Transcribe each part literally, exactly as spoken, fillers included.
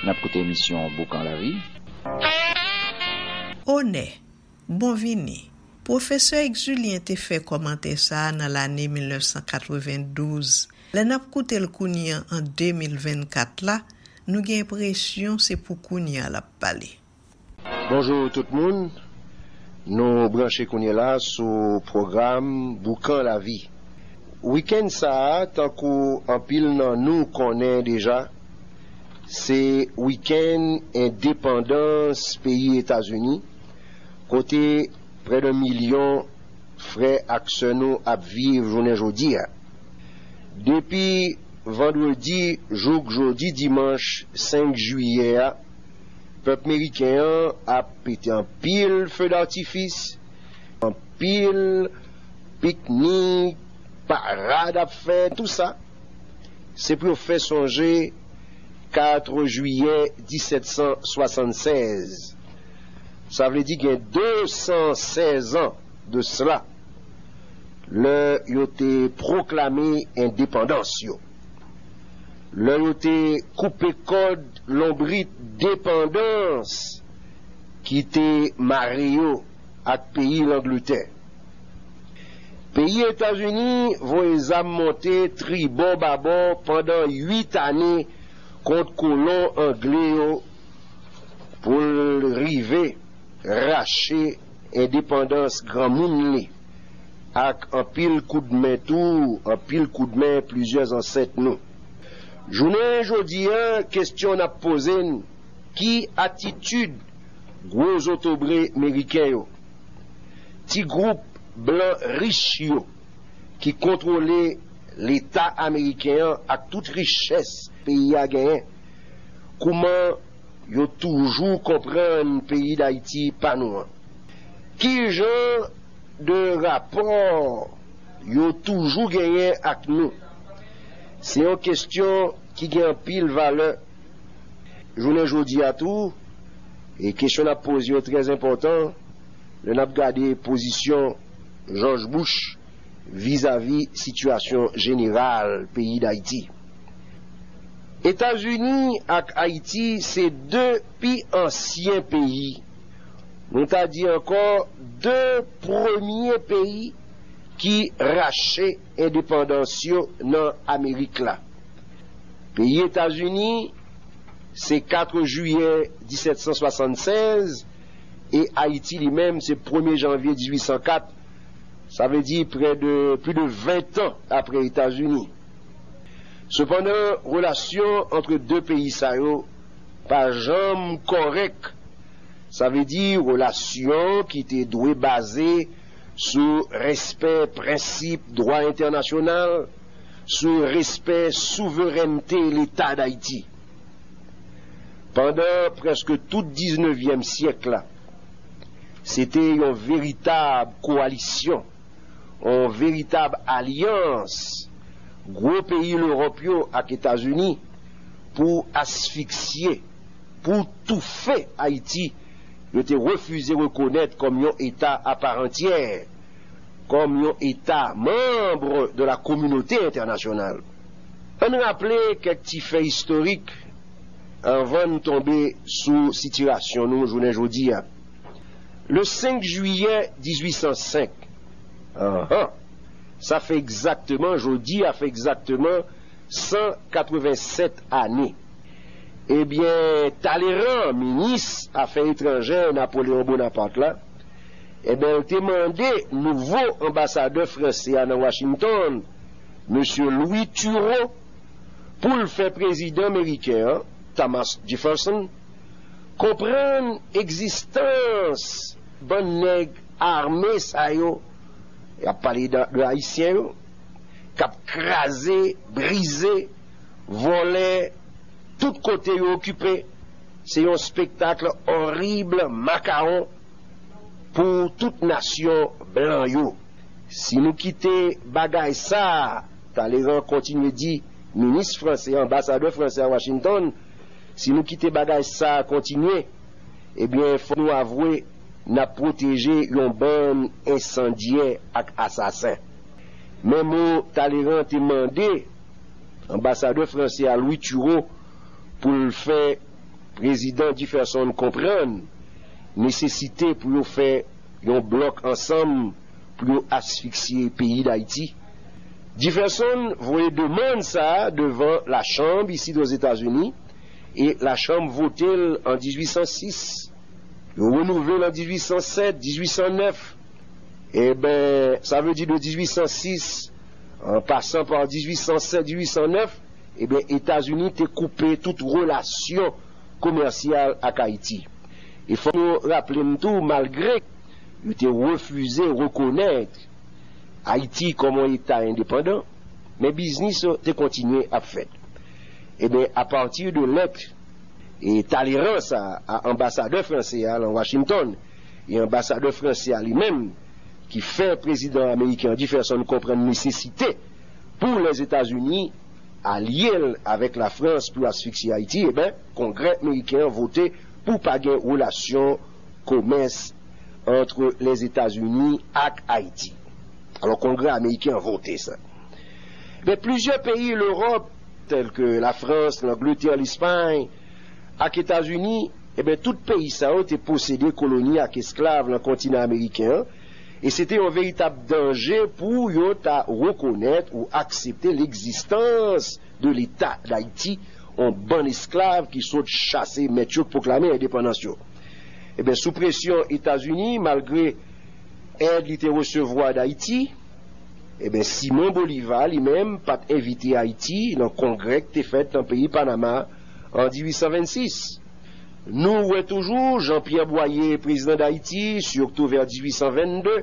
N ap koute emisyon Boukan Lavi. Onè, bonvini. Pwofesè Exulien te fè kòmantè sa a nan lane mil nèf san katrevendouz. Lè n ap koute l kounye a an de mil vennkat la, nou gen enpresyon se pou kounye a l ap pale. Bonjou tout moun. Nou branche kounye la sou pwogram Boukan Lavi. Wikenn sa a, tankou anpil nan nou konnen deja, se wikenn endepandans peyi Etazini, kote prè de milyon frè ak sè nou ap viv jounen jodi a. Depi vandredi jouk jodi dimanch senk jiyè a, pèp meriken an ap pete anpil fedatifis, anpil piknik, parad ap fèt, tou sa. Se pou yo fè sonje kat jiyè disèt san swasannsèz. Sa vle di gen de san sèz an de sela, lè yo te pwoklame endepandans yo. Lè yo te koupe kòd lonbrit depandans ki te mare yo ak peyi Langletè. Peyi Etazini voye zam monte tribò babò pandan uit ane kont kolon angle yo pou l rive rache endepandans granmoun li ak anpil koudmen tou, anpil koudmen plizyè zansèt nou. Jounen jodi a, kesyon n ap poze n, ki atitid gwo zotobre meriken yo, ti gwoup blan rich yo ki kontwole Leta ameriken an ak tout richès peyi a genyen, kouman yo toujou konprann peyi Dayiti pa nou an? Ki jan de rapò yo toujou genyen ak nou? Se yon kesyon ki gen anpil valè jounen jodi a tou, e kesyon n ap poze yo trè enpòtan lè n ap gade pozisyon Jòj Bush vizavi sitiyasyon jeneral peyi Dayiti. Etazini ak Ayiti se de pi ansyen peyi, nou ta di ankò de premye peyi ki rache endepandans yo nan Amerik la. Peyi Etazini se kat jiyè disèt san swasannsèz e Ayiti li menm se premye janvye dizuit san kat, sa vle di prè de pli de ven tan apre Etazini. Sepandan, relasyon ant de peyi sa yo pa janm kòrèk. Sa vle di relasyon ki te dwe baze sou respè prensip dwa entènasyonal, sou respè souverènte Leta Dayiti. Pandan prèske tout diznevyèm syèk la, se te yon veritab kowalisyon, yon veritab alyans gwo peyi Lewòp yo ak Etazini pou asfiksye, pou toufe Ayiti, yo te refize rekonèt kòm yon eta aparantyè, kòm yon eta manm de la kominote entènasyonal. Ann raple kèk ti fè istorik anvan n tonbe sou sitiyasyon nou jounen jodi a. Le senk jiyè dizuit san senk, anhan, sa fè egzakteman, jodi a fè egzakteman san katrevensèt ane. Ebyen, Taleran, minis afè etranjè Napoleon Bonaparte la, ebyen, l te mande nouvo anbasadè franse a nan Washington, mesye Louis Turreau, pou l fè prezidan meriken an, Thomas Jefferson, konprann egzistans bann nèg ame sa yo, y ap pale de, de Ayisyen yo, k ap kraze, brize, vòlè, tout kote yo okipe. Se yon espektak orib, makawon pou tout nasyon blan yo. Si nou kite bagay sa a, Taleran kontinye di, minis franse, anbasadè franse a Washington, si nou kite bagay sa a kontinye, ebyen, fòk nou avwe n ap pwoteje yon bann ensandyè ak asasen. Men mo Taleran te mande anbasadè franse a Louis Turreau pou l fè Prezidan Jefferson konprann nesesite pou yo fè yon blòk ansanm pou yo asfiksye peyi Dayiti. Jefferson voye demann sa a devan Lachanm isit Ozetazini, e Lachanm vote l an dizuit san sis. Yo renouvle l an dizuit san sèt, dizuit san nèf. Eben, sa vle di de dizuit san sis, an pasan pa dizuit san sèt, dizuit san nèf, eben, Etazini te koupe tout relasyon komèsyal ak Ayiti. E fòk nou raple n tou, malgre yo te refize rekonèt Ayiti kòm yon eta endepandan, men biznis te kontinye ap fèt. Eben, apati de lèt e talerans a, a anbasadè franse a lan Washington, e anbasadè franse a li menm, ki fè prezidan ameriken an Jefferson konprann nesesite pou Lèzetazini alye l avèk Lafrans pou asfiksye Ayiti, eben, Kongrè ameriken an vote pou pa gen relasyon komès ant Lèzetazini ak Ayiti. Alò, Kongrè ameriken an vote sa. Men plizyè peyi Lewòp, tèl ke Lafrans, Langletè, Lespay, ak Etazini, eben, tout peyi sa yo te posede koloni ak esklav lan kontinan ameriken an, e se te yon veritab danje pou yo ta rekonèt ou aksepte legzistans de Leta Dayiti, yon bann esklav ki sot chase mèt yo, k pwoklame endepandans yo. Eben, sou presyon Etazini, malgre èd li te resevwa Dayiti, eben, Simon Boliva, li menm, pa t envite Ayiti nan kongrè k te fèt nan peyi Panama an dizuit san vennsis. Nou wè toujou Jean-Pierre Boyer, prezidan Dayiti, sis oktòb dizuit san vennde,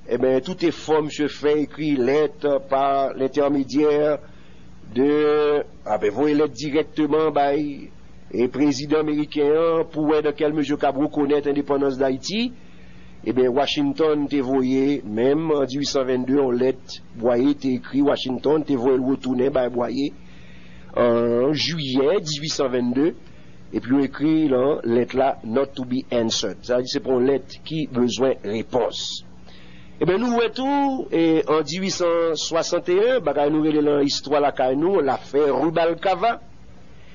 eben, tout efò misye fè, ekri lèt pa lentèmedyè de, ape voye lèt dirèkteman bay e prezidan ameriken an pou wè dan kèl mezi yo kab rekonèt endepandans Dayiti. Eben, Washington te voye, menm an dizuit san vennde, yon lèt Boyer te ekri Washington, te voye l retounen bay Boyer an jiyè dizuit san vennde, epi yo ekri lan lèt la "not to be answered". Sa vle di se pa yon lèt ki bezwen repons. Eben, nou wè tou, e, an dizuit san swasanteyen, bagay nou rele lan istwa lakay nou, lafè Rubalcava.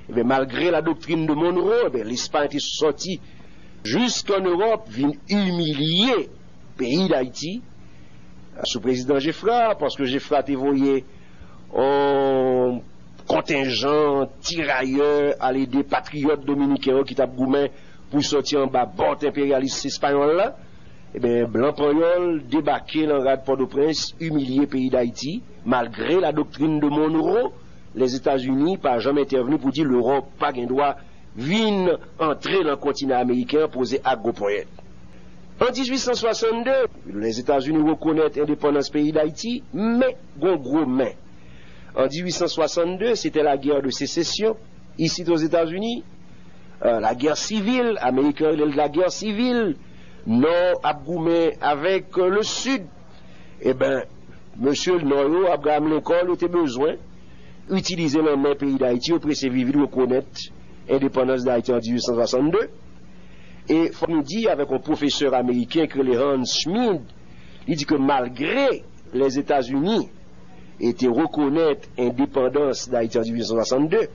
Eben, malgre la doktrin de Monroe, eben, Lespay te sòti jisk ann Ewòp, vin imilye peyi Dayiti, sou prezidan Geffrard, paske Geffrard te voye yon kontenjan tirayè al ede patriyòt dominiken yo ki t ap goumen pou sòti anba bòt enperyalis espayòl la. Eben, blan panyòl debake lan rad Pòtoprens, imilye peyi Dayiti, malgre la doktrin de Monroe, Lèzetazini pa janm entèvni pou di Lewòp pa gen dwa vin antre lan kontinan ameriken an, poze ak gwo ponyèt. An dizuit san swasann de, Lèzetazini rekonèt endepandans peyi Dayiti, men gon gwo men. An dizuit san swasann de, se te la guerre de sécession, isit Ozetazini, euh, la guerre civile, ameriken yo rele l la guerre civile, Nò ap goumen avèk, euh, le Sud. Eben, mesye Nò yo, Abraham Lincoln, yo te bezwen itilize lanmè peyi Dayiti, yo prese vit vit rekonèt endepandans Dayiti an dizuit san swasann de. E fòk nou di, avèk yon pwofesè ameriken ki rele Hans Schmidt, li di ke malgre Lèzetazini e te rekonèt endepandans Dayiti an dizuit san swasann de,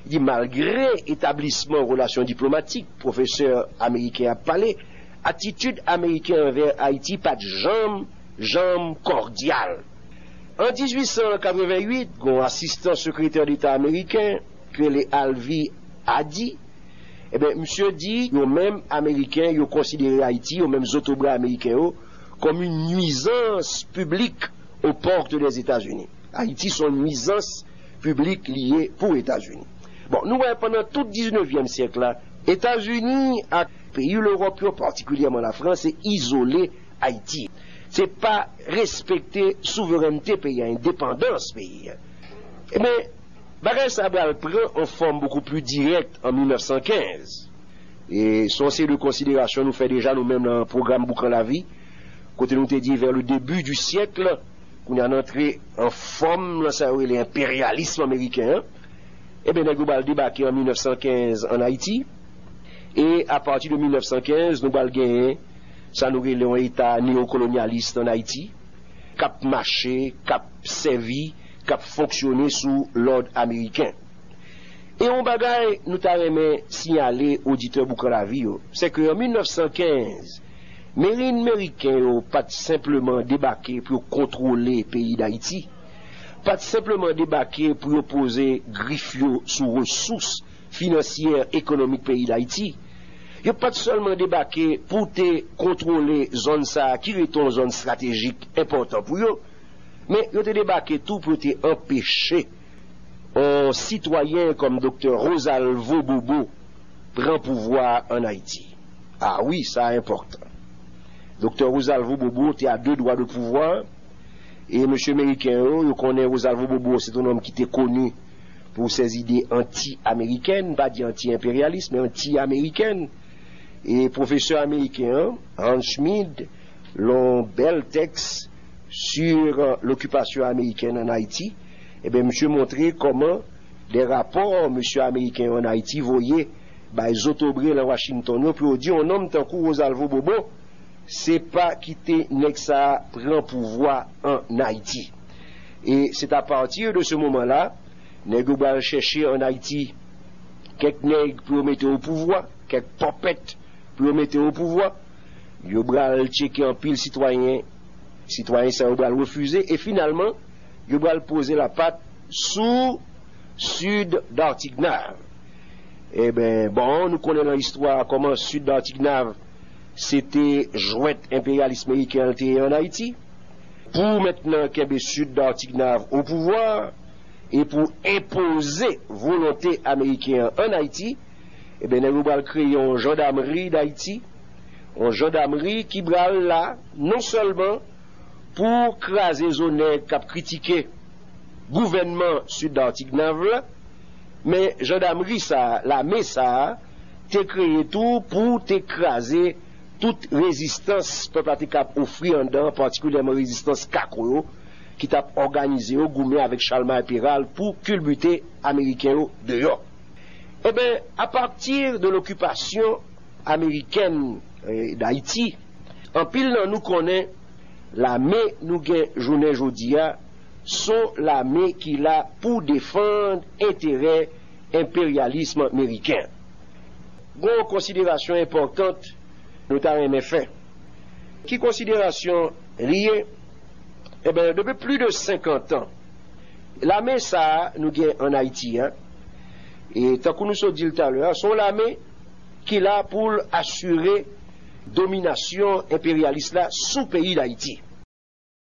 li di malgre etablisman relasyon diplomatik, pwofesè ameriken ap pale, atitid ameriken anvè Ayiti pa t janm, janm kòdyal. An dizuit san katreventuit, gon asistan sekretè deta ameriken, ki rele Alvy Addy, eben, misye di, yo menm Ameriken, yo konsidere Ayiti, yo menm zotobra ameriken yo, kòm une nuisance publique aux portes des États-Unis. Ayiti se yon nwizans piblik li ye pou Etazini. Bon, nou wè pandan tout diznevyèm syèk la, Etazini ak peyi Lewòp yo, patikilyèman Lafrans, se izole Ayiti. Se pa respekte souverènte peyi a, endepandans peyi a. Ebyen, bagay sa a pral pran yon fòm bokou pli dirèk an mil nèf san kenz. E se yon seri de konsiderasyon nou fè deja nou menm nan pwogram Boukan Lavi, kote nou te di vers le début du siècle, kounye a n antre an fòm nan sa yo rele enperyalis ameriken an. Ebyen, nèg yo pral debake an mil nèf san kenz ann Ayiti. E apati de mil nèf san kenz, nou pral genyen sa nou rele yon eta neyokolonyalis ann Ayiti, k ap mache, k ap sèvi, k ap fonksyone sou lòd ameriken. E yon bagay nou ta renmen siyale oditè Boukan Lavi yo, se ke an mil nèf san kenz, merin meriken yo pa t senpleman debake pou yo kontwole peyi Dayiti, pa t senpleman debake pou yo poze grif yo sou resous finansyè, ekonomik peyi Dayiti. Yo pa t sèlman debake pou te kontwole zòn sa a ki rete yon zòn estratejik enpòtan pou yo, men yo te debake tou pou yo te anpeche yon sitwayen kòm Doktè Rosalvo Bobo pran pouvwa a ann Ayiti. A wi, sa enpòtan. Doktè Rosalvo Bobo te a de dwa de pouvwa, e mesye meriken yo, yo konnen Rosalvo Bobo se te yon nonm ki te koni pou ses idées anti-américaines, pa di anti-enperyalis, men anti-américaines. E pwofesè ameriken an, Hans Schmidt, yon bèl tèks sur l'occupation américaine en Haïti, ebyen, misye montre kòman de rapò misye ameriken yo ann Ayiti voye bay zotobre lan Washington yo pou yo di yon nonm tankou Rosalvo Bobo, se pa kite nèg sa a pran pouvwa ann Ayiti. E c'est à partir de ce moment-là, nèg yo pral chèche ann Ayiti kèk nèg pou yo mete o pouvwa, kèk pòpèt pou yo mete o pouvwa. Yo pral tcheke anpil sitwayen, sitwayen sa yo pral refize, e finalman, yo pral poze lapat sou Sid Dartignave. Eben, bon, nou konnen lan istwa kòman Sid Dartignave se te jwèt enperyalis meriken an te ye ann Ayiti. Pou mentnan kenbe Sid Dartignave o pouvwa e pou enpoze volonte ameriken an ann Ayiti, eben, nèg yo pral kreye yon jandamri Dayiti, yon jandamri ki pral la non sèlman pou kraze zo nèg k ap kritike gouvènman Sid Dartignave la, men jandamri sa a, lame sa a, te kreye tou pou te kraze tout rezistans pèp la te kab ofri anndan, patikilyèman rezistans kako yo, ki t ap òganize yo goumen avèk Chalmay Peral pou kilbite Ameriken yo deyò. Eben, apati de lokipasyon amerikèn, eh, Dayiti, anpil nan nou konnen lame nou gen jounen jodi a, s on lame ki la pou defann enterè enperyalis meriken. Gon konsiderasyon enpòtan nou ta renmen fè. Ki konsiderasyon li ye? Eben, depi plis de senkant an, lame sa a nou gen ann Ayiti a, e tankou nou sot di l talè a, s on lame ki la pou l asire dominasyon enperyalis la sou peyi Dayiti.